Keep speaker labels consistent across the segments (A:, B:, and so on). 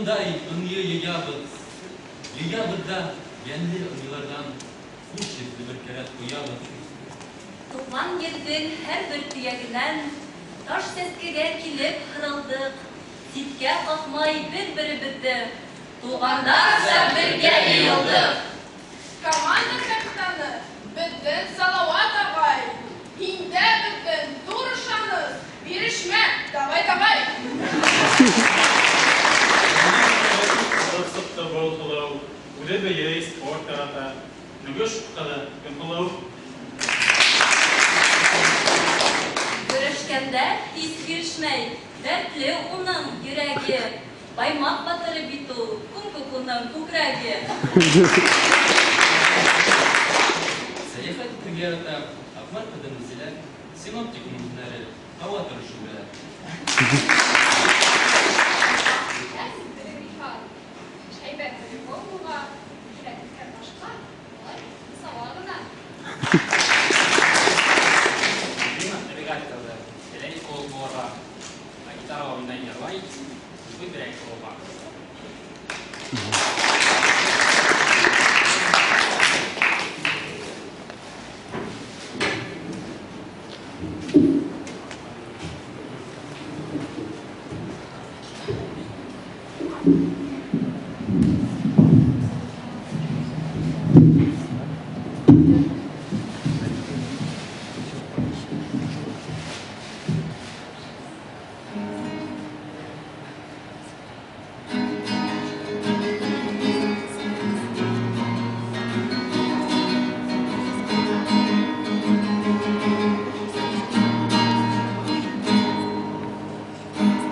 A: Алтындай ынйы йыябыҙ. Йыябыҙ ҙа йәнле ынйыларҙан хуш еҫле бер кәрәҙ ҡоябыҙ.
B: Туған ерҙең һәр бер төйәгенән таш сәскәгә килеп һырылдыҡ, ситкә ҡаҡмай бер-беребеҙҙе туғандарса бергә йыйылдыҡ.
C: Команда капитаны беҙҙең Салауат ағай. Һиндә беҙҙең ҙур ышаныс. Бирешмә, давай, давай.
D: Сығып сыҡты был һылыу, үҙе бейей, спорт ярата. Нөгөш ҡыҙы Көнһылыу.
B: Көрәшкәндә тиҙ бирешмәй, дәртле уның йөрәге. Баймаҡ батыры бит ул, күк уның күкрәге.
A: Сәйәхәт итергә ярата Аҡмар ҡыҙы Нәзилә, синоптик уның һөнәре, һауа торошо белә.
C: Һәйбәт волейбол була, бүләк иткән башҡа, улай сауа ғына.
E: Рима навигателде теләй эколог булырға, ә гитарала уйнай, йырлай, бирә экологға.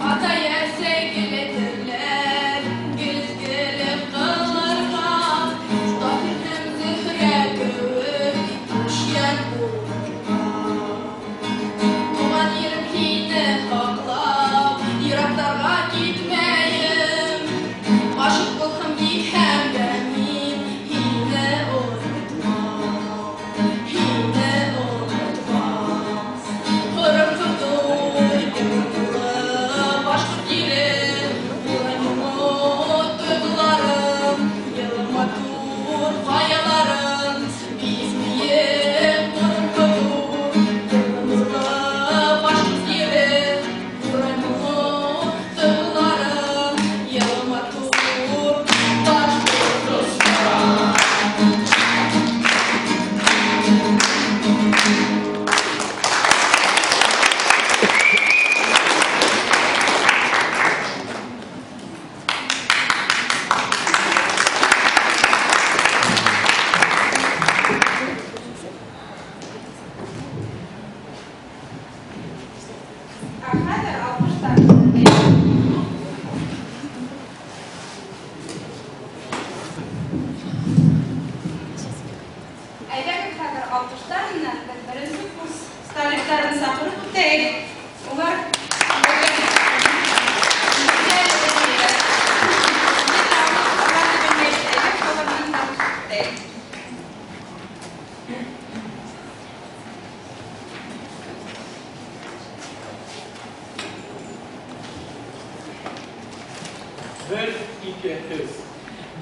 C: Атай-әсәй гел әйтерҙәр, гел-изгелек ҡылырға, Таһир һәм Зөһрә кеүек түшкән булырға. Туған ерем һине һаҡлап, йыраҡтарға китмәйем. Ғашиҡ булһам китһәм дә мин һине онотмам, һине онотмам. Ҡырым ҡыҙыл, башҡорт ере, Урал моңло тойғоларым, йылы матур ҡаяларым, биҙмәйем Ҡырым ҡыҙыл, йылы нурлы башҡорт ере, Урал моңло тойғоларым, йылы матур Башҡортостан.
F: Ә хәҙер алҡыштар менән. Әйҙәгеҙ, хәҙер алҡыштар менән беҙ беренсе курс студенттарын саҡырып үтәйек. Улар бөгөн беҙҙә. Уларҙы белмәйбеҙ, әйҙәгеҙ, улар менән танышып үтәйек.
D: Бер, ике, өс.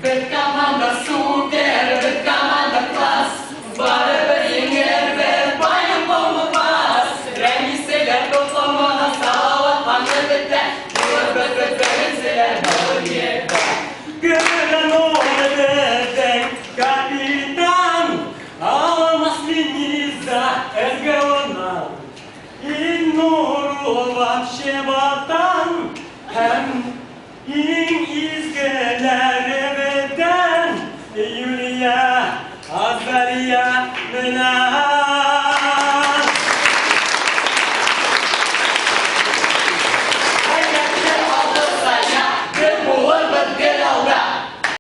G: Бер команда супер, бер команда класс, барыбер еңербеҙ, по-любому пас. Рәмиселәр топланмаған, Салауат бөтә, булырбыҙ беҙ беренселәр был ерҙә.
H: Гранол беҙҙең капитан, Алмас Лениза СГУ-нан. Илнур ул вообще ботан, һәм иң изгеләре.